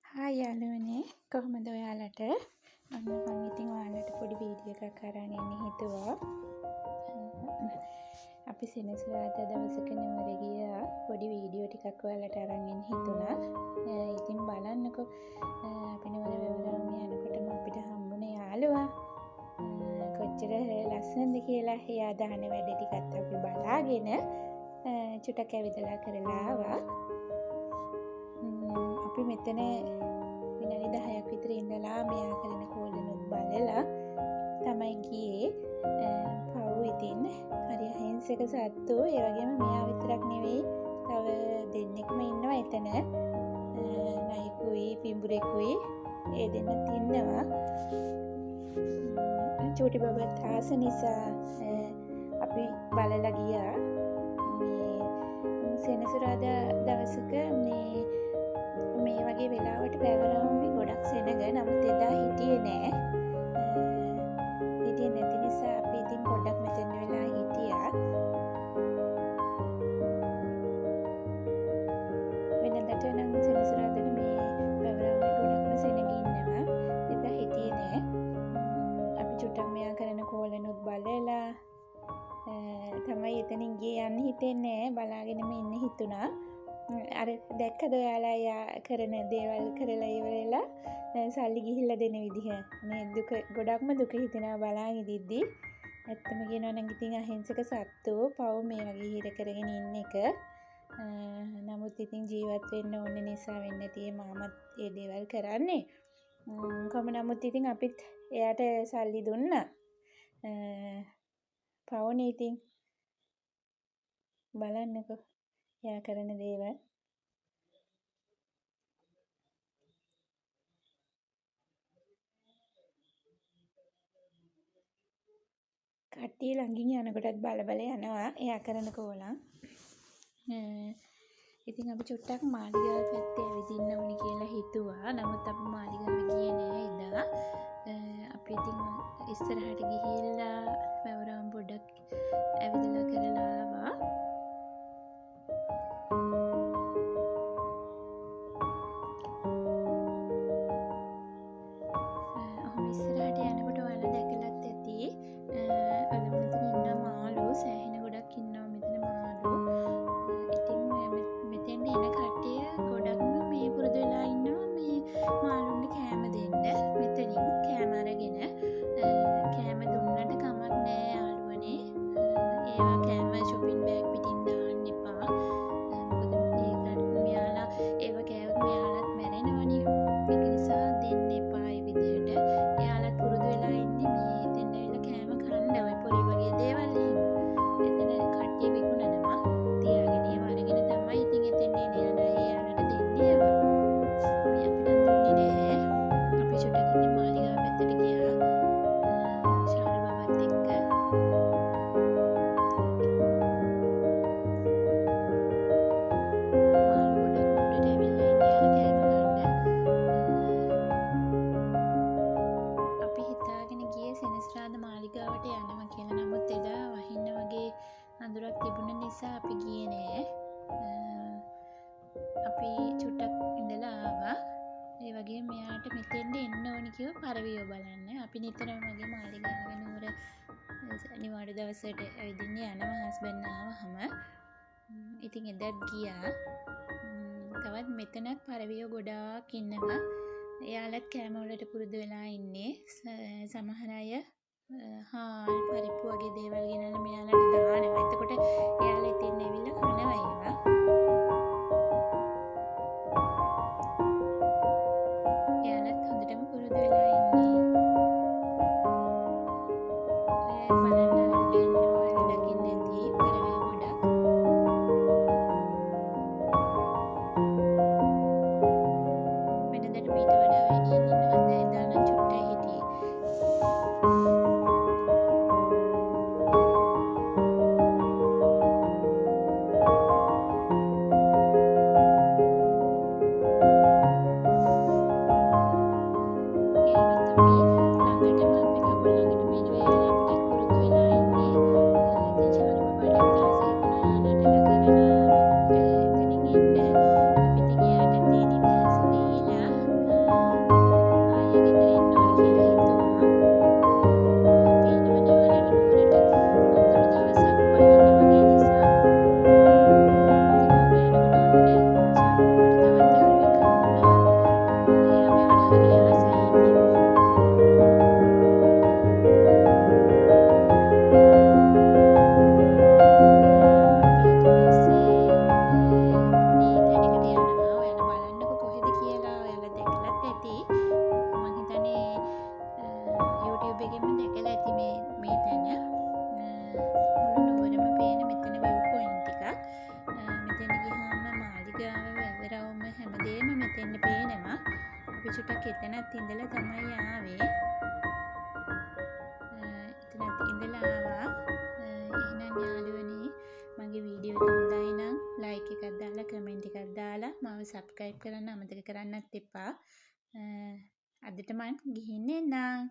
Hi යාළුවනේ, කොහොමද ඔයාලට? ඔන්න මං ඉතින් ඔයාලට පොඩි වීඩියෝ එකක් අරන් එන්න හිතුවා. අපි සෙනසුරාදා දවසක නුවර ගියා. පොඩි වීඩියෝ ටිකක් ඔයාලට අරන් එන්න හිතුණා. ඉතින් බලන්නකෝ, අපි නුවර වැවරාම යනකොටම අපිට හම්බුණ යාළුවා කොච්චර ලස්සනද කියලා. එයා දාන වැඩ ටිකත් අපි බලාගෙන චුට්ටක් ඇවිදලා කරලා ආවා. අපි මෙතන විනාඩි 10ක් විතර ඉඳලා මෙයා කරන කෝලනුත් බලලා තමයි ගියේ. පව් ඉතින් හරි අහිංසක සත්තු. ඒ වගේම මෙයා විතරක් නෙවෙයි, තව දෙන්නෙක්ම ඉන්නවා එතන. නයිකුයි පිඹුරෙකුයි ඒ දෙන්නත් ඉන්නවා. චූටි බබත් ආස නිසා අපි බලලා ගියා. මේ සෙනසුරාදා දවසක මේ වගේ වෙලාවට පැවරවන්නේ ගොඩක් සෙනග. නමුත් එදා හිටියේ නෑ. හිටියේ නැති නිසා අපි ඉතින් පොඩ්ඩක් මෙතන වෙලා හිටියා. වෙනදට නම් සෙනසුරාදාට මේ පැවරවන්නේ ගොඩක්ම සෙනග ඉන්නවා. එදා හිටියේ නෑ. අපි චුට්ටක් මෙයා කරන කෝලනුත් බලලා තමයි එතනින් ගියේ. යන්න හිතෙන්නේ නෑ, බලාගෙනම ඉන්න හිතුණා. අර දැක්කද ඔයාලා එයා කරන දේවල් කරලා ඉවරලා සල්ලි ගිහිල්ලා දෙන විදිහ. මේ දුක ගොඩක්ම දුක හිතෙනවා බලාගෙන ඉඳිද්දි. ඇත්තම කියනවා නම් ඉතින් අහිංසක සත්තු පව් මේ වගේ හිර කරගෙන ඉන්න එක. නමුත් ඉතින් ජීවත් වෙන්න ඕන නිසා වෙන්න ඇති ඒ මාමත් ඒ දේවල් කරන්නේ. කොහොම නමුත් ඉතින් අපිත් එයාට සල්ලි දුන්නා. පවුනේ ඉතින්. බලන්නකෝ එයා කරන දේවල්. කට්ටිය ළඟින් යනකොටත් බල බල යනවා එයා කරන කෝලම්. ඉතින් අපි චුට්ටක් මාලිගාව පැත්තේ ඇවිදින්න ඕනි කියලා හිතුවා. නමුත් අපි මාලිගාව ගියේ නෑ එදා. අපි ඉතින් ඉස්සරහට ගිහිල්ලා පැවරම් පොඩ්ඩක් ඇවිදලා කරලා ආවා. ඔහොම ඉස්සරහට යනකොට ඔයාලා දැකලත් ඇති. අද මෙතන ඉන්න මාළු සෑහෙන ගොඩක් ඉන්නවා මෙතන මාළු. ඉතින් මෙතෙන්ට එන කට්ටිය ගොඩක්ම මේ පුරුදු වෙලා ඉන්නවා මේ මාළුන්ට කෑම දෙන්න. මෙතනින් කෑම අරගෙන කෑම දුන්නට කමක් නෑ යාළුවනේ. ඒවා කෑම ෂොපින් බෑග් පිටින් දාන්න එපා. මොකද මෙයාලා ඒව කෑවොත් මෙයාලත් මැරෙනවනේ. ඒක නිසා දෙන්න එපා ඒ විදිහට. එයාලත් පුරුදු වෙලා ඉන්නේ මේ එතෙන්ට ඇවිල්ලා කෑම කන්න ඔය පොරි වගේ දේවල් එහෙම. එතන කට්ටිය විකුණනවා. තියාගෙන ඒව අරගෙන තමයි ඉතින් එතෙන්ට එන යන අය එයාලට දෙන්නේ ඒවා. මේ අපිට දුන්නේ නැහැ. අපි චුට්ටක් ඉතින් මාලිගාව පැත්තට ගියා. ශාල් බබත් එක්ක. මාළු ගොඩක් උඩට ඇවිල්ලා ඉන්නේ එයාලා කෑම ගන්න. අපි හිතාගෙන ගියේ සෙනසුරාදා මාලිගාවට යනවා කියලා. නමුත් එදා වහින්න වගේ අඳුරක් තිබුණ නිසා අපි ගියේ නෑ. අපි චුට්ටක් ඉඳලා ආවා. ඒ වගේම මෙයාට මෙතෙන්ට එන්න ඕනි කිව්ව පරවියෝ බලන්න. අපි නිතරම වගේ මාලිගාවේ නුවර නිවාඩු දවසට ඇවිදින්න යනවා හස්බන්ඩ් ආවහම. ඉතින් එදත් ගියා. තවත් මෙතනත් පරවියෝ ගොඩාක් ඉන්නවා. එයාලත් කෑම වලට පුරුදු වෙලා ඉන්නේ. සමහර අය හාල් පරිප්පු වගේ දේවල් ගෙනල්ලා මෙයාලට දානවා. එතකොට එයාලා එතෙන් ඇවිල්ලා කනවා ඒවා. එයාලත් හොඳටම පුරුදු වෙලා ඉන්නේ. ඔය බලන්න අර උඩ ඉන්න ඔයාලා දකින්න ඇති පරවියෝ ගොඩක්. වෙනදට මීට වඩා වැඩියෙන් ඉන්නවා. දැන් එදා නම් චුට්ටයි හිටියේ. අපි චුට්ටක් එතනත් ඉඳලා තමයි ආවේ. එතනත් ඉඳලා ආවා. එහෙනම් යාළුවනේ, මගේ වීඩියෝ එක හොඳයි නම් ලයික් එකක් දාලා, කමෙන්ට් එකක් දාලා, මාව සබ්ස්ක්‍රයිබ් කරන්න අමතක කරන්නත් එපා. අදට මං ගිහින් එන්නම්.